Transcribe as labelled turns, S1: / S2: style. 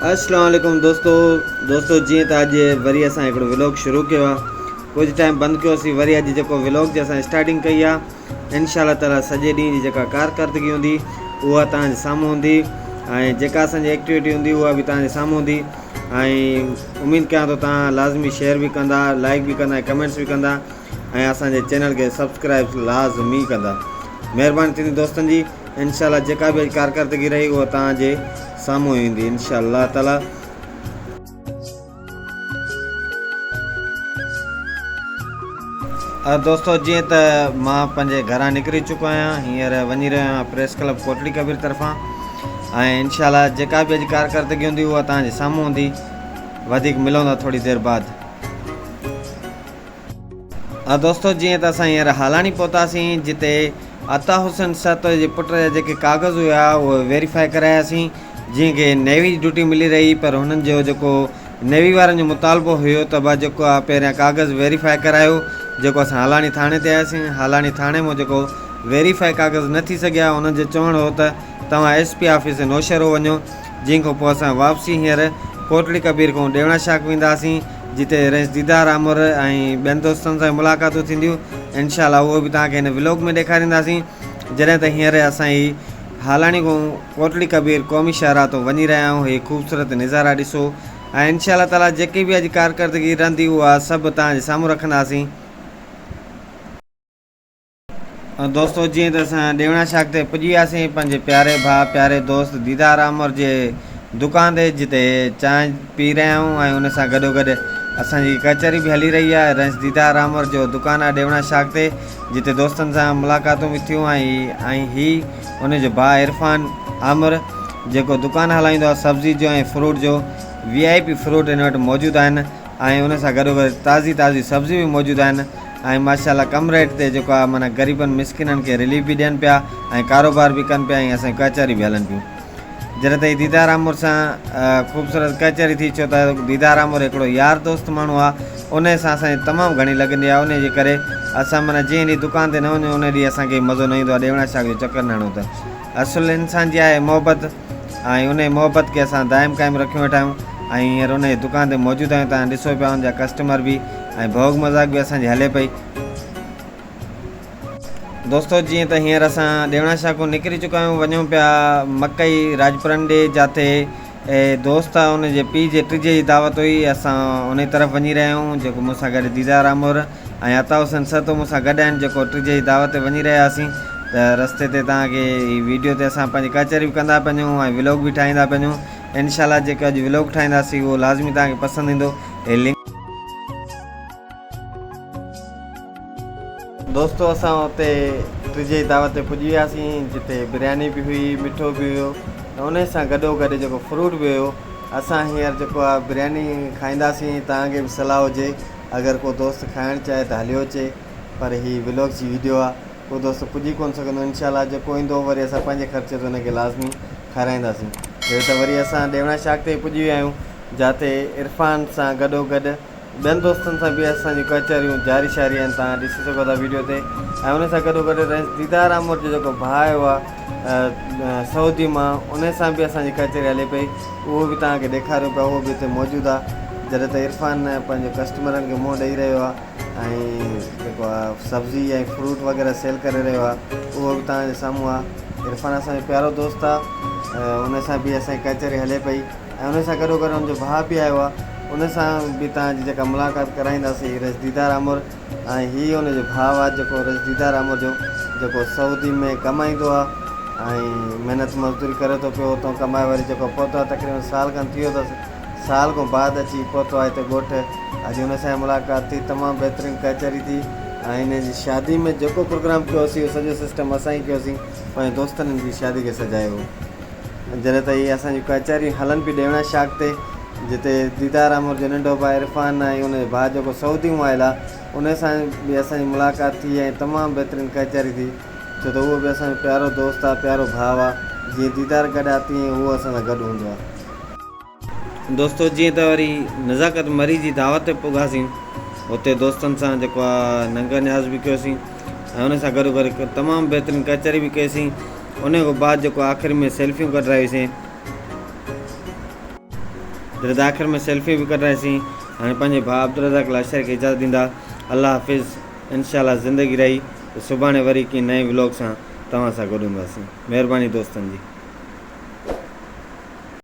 S1: اسلام عليڪم دوستو دوستو جيئن ته اڄ وري اسان هڪڙو ولاگ شروع ڪيو آ ڪجهه ٽائيم بند ڪيوسين وري اڄ جيڪو ولاگ جي اسان اسٽارٽنگ ڪئي آ انشاء الله تعالي سڄي ڏينهن جي جيڪا ڪارڪردگي هوندي اها توهان جي سامهون هوندي ۽ جيڪا اسان جي ايڪٽيوٽي هوندي اها به توهان جي سامهون هوندي ۽ اميد ڪيان ٿو توهان لازمي شيئر به ڪندا لائڪ به ڪندا ۽ ڪمينٽس به ڪندا ۽ اسان جي چينل کي سبسڪرائب لازمي ڪندا مهرباني ٿيندي دوستن جي انشاء الله جيڪا به اڄ ڪارڪردگي رهي اها توهان جي سامهون ايندي انشاء الله تعالي. دوستو جيئن ته مان پنهنجي گهران نڪري چڪو آهيان هينئر وڃي رهيو آهيان پريس ڪلب ڪوٽڙي ڪبير طرفان ۽ انشاء الله جيڪا به اڄ ڪارڪردگي هوندي اها توهان جي سامهون هوندي وڌيڪ ملون ٿا ٿوري دير بعد. دوستو جيئن ته اسان هينئر هالاڻي پهتاسين جتي عطا حسين سهتو جي پٽ جا جيڪي ڪاغذ هيا اهي ويريفائي ڪراياسين جنهن کي نيوي جي ڊيوٽي ملي رهي پر هنن جو جيڪو نيوي وارن جو مطالبو هيو ته با جيڪو آ پهريان ڪاغذ ويريفائي ڪرايو جيڪو اسان هالاڻي ٿاڻي تي آياسين هالاڻي ٿاڻي مون جيڪو ويريفائي ڪاغذ نه ٿي سگهيا هنن جو چوڻ هو ته توهان ايس پي آفيس نوشهرو وڃو جنهن کان پوء اسان واپسي هينئر ڪوٽڙي ڪبير کان ڏيوڻا شاخ وينداسين جتي رئيس ديدار آمر ۽ ٻين دوستن سان ملاقاتون ٿينديون انشاء الله اهو به توهان کي هن ولوگ ۾ ڏيکارينداسين جڏهن ته هينئر اسان هي هالاڻي کان ڪوٽڙي ڪبير قومي شاهراهه تان وڃي رهيا آهيون هي خوبصورت نظارا ڏسو ۽ انشاء الله تعالي جيڪي به اڄ ڪارڪردگي رهندي اها سڀ توهان جي سامهون رکنداسين. دوستو جيئن ته اسان ڏيوڻا شاخ تي پڄي وياسين پنهنجي پياري ڀاء پياري دوست ديدار آمر جي دڪان تي جتي چانهه پي رهيا آهيون ۽ ان سان گڏو گڏ اسان جي ڪچهري به هلي رهي آهي رئيس ديدار آمر جو دڪان آهي ڏيوڻا شاخ تي جتي دوستن سان ملاقاتون به ٿيون ۽ ۽ هي ان جو ڀاء عرفان آمر جيڪو دڪان هلائيندو آهي سبزي جو ۽ فروٽ جو وي آء پي فروٽ هن وٽ موجود آهن ۽ ان سان گڏو گڏ تازي تازي سبزيون به موجود آهن ۽ ماشاء الله ڪم ريٽ تي جيڪو آهي معنيٰ غريبن مسڪينن کي رليف به ڏين پيا ۽ ڪاروبار به ڪن پيا ۽ اسان جي ڪچهري به هلن پيون جڏهن ته هي ديدار آمر سان خوبصورت ڪچهري ٿي ڇو ته ديدار آمر هڪڙو يار دوست ماڻهو آهي ان سان اسان جي تمام گهڻي لڳندي آهي ان جي ڪري اسان معنيٰ جنهن ڏينهن دڪان تي نه وڃون ان ڏينهن اسان کي مزو نه ايندو آهي ڏيوڻا شاخ جو چڪر نه هڻون ته اصل انسان جي آهي محبت ۽ انهي محبت کي اسان دائم قائم رکيون ويٺا آهيون ۽ هينئر انهي دڪان تي موجود آهيون توهان ڏسو پيا ان جا ڪسٽمر به ۽ ڀوڳ مذاق به اسان جي هلي پئي. دوستو جيئن ته هينئر اسان ڏيوڻا شاخون نڪري چڪا آهيون وڃون پيا مڪئي راڄپرن ڏي جاتي دوست آ ان جي پيء جي ٽيجهي جي دعوت هئي اسان انهي طرف وڃي رهيا آهيون جيڪو مون سان گڏ ديدار آمر ۽ عطا حسين سهتو مون سان گڏ آهن جيڪو ٽيجهي جي دعوت تي وڃي رهيا هئاسين ته رستي تي توهان کي هي ويڊيو تي اسان پنهنجي ڪچهري به ڪندا پيا وڃون ۽ ولوگ به ٺاهيندا پيا وڃون انشاء الله جيڪو اڄ ولوگ ٺاهينداسين اهو لازمي توهان کي پسند ايندو هي لنڪ دوستو اسان اتي ٽيجهي جي دعوت تي پڄي وياسين جتي برياني به هئي مٺو به هيو ۽ انهي سان گڏو گڏ جيڪو فروٽ به هيو اسان هينئر جيڪو آهي برياني کائينداسين توهان کي به صلاح هجي اگر ڪو دوست کائڻ چاهي ته هليو اچي پر هي ولوگس جي ويڊيو آ ڪو دوست پڄي ڪونه سگهندو انشاء الله جيڪو ايندو وري اسان پنهنجي خرچي تي ان کي لازمي کارائينداسين جڏهن ته وري اسان ڏيوڻا شاخ تي پڄي ويا آهيون جاتي عرفان سان گڏو گڏ ٻين دوستن سان به اسان جون ڪچهريون جاري ساري آهن توهان ڏسي سگهو ٿا ويڊيو تي ۽ ان سان گڏو گڏ رئيس ديدار آمر جو جيڪو ڀاء آيو آ سعودي مان ان سان به اسان جي ڪچهري هلي پئي اهو به توهان کي ڏيکاريون پيا اهو به هتي موجود آ جڏهن ته عرفان پنهنجي ڪسٽمرن کي منهن ڏئي رهيو آ ۽ جيڪو آ سبزي ۽ فروٽ وغيره سيل ڪري رهيو آ اهو به توهان جي سامهون آ عرفان اسان جو پيارو دوست آ ان سان به اسان جي ڪچهري هلي پئي ۽ ان سان گڏو گڏ ان جو ڀاء به آيو آ ان سان به توهان جي جيڪا ملاقات ڪرائينداسين رئيس ديدار آمر ۽ هي ان جو ڀاء آ جيڪو رئيس ديدار آمر جو جيڪو سعودي ۾ ڪمائيندو آ ۽ محنت مزدوري ڪري ٿو پيو اتان ڪمائي وري جيڪو پهتو آ تقريبن سال کن ٿي ويو اٿس سال کان بعد اچي پهتو آ هتي ڳوٺ اڄ ان سان ملاقات ٿي تمام بهترين ڪچهري ٿي ۽ ان جي شادي ۾ جيڪو پروگرام ڪيوسين اهو سڄو سسٽم اسان ئي ڪيوسين پنهنجي دوستن هن جي شادي کي سجايو هو جڏهن ته هي اسان جون ڪچهريون هلن پيون ڏيوڻا شاخ تي جتي ديدار آمر جو ننڍو ڀاء عرفان ۽ ان جو ڀاء جيڪو سعودي مان آيل آ ان سان به اسان جي ملاقات ٿي ۽ تمام بهترين ڪچهري ٿي ڇو ته اهو به اسان جو پيارو دوست آ پيارو ڀاء آ جيئن ديدار گڏ آ تيئن هو اسان سان گڏ هوندو آ. دوستو جيئن ته وري نزاڪت مري جي دعوت تي پڳاسين اتي دوستن سان جيڪو آ ننگ نياز به ڪيوسين ۽ ان سان گڏو گڏ تمام بهترين ڪچهري به ڪئيسين ان کان بعد جيڪو آخر ۾ سيلفيون ڪڍرايوسين. جڏهن ته آخر ۾ سيلفي به ڪڍرائيسين. هاڻي پنهنجي ڀاء عبدالرزاق لاشاري کي اجازت ڏيندا. الله حافظ. انشاء الله زندگي رهي ته سڀاڻي وري ڪنهن نئين ولاگ سان توهان سان گڏ هونداسين. مهرباني دوستن جي.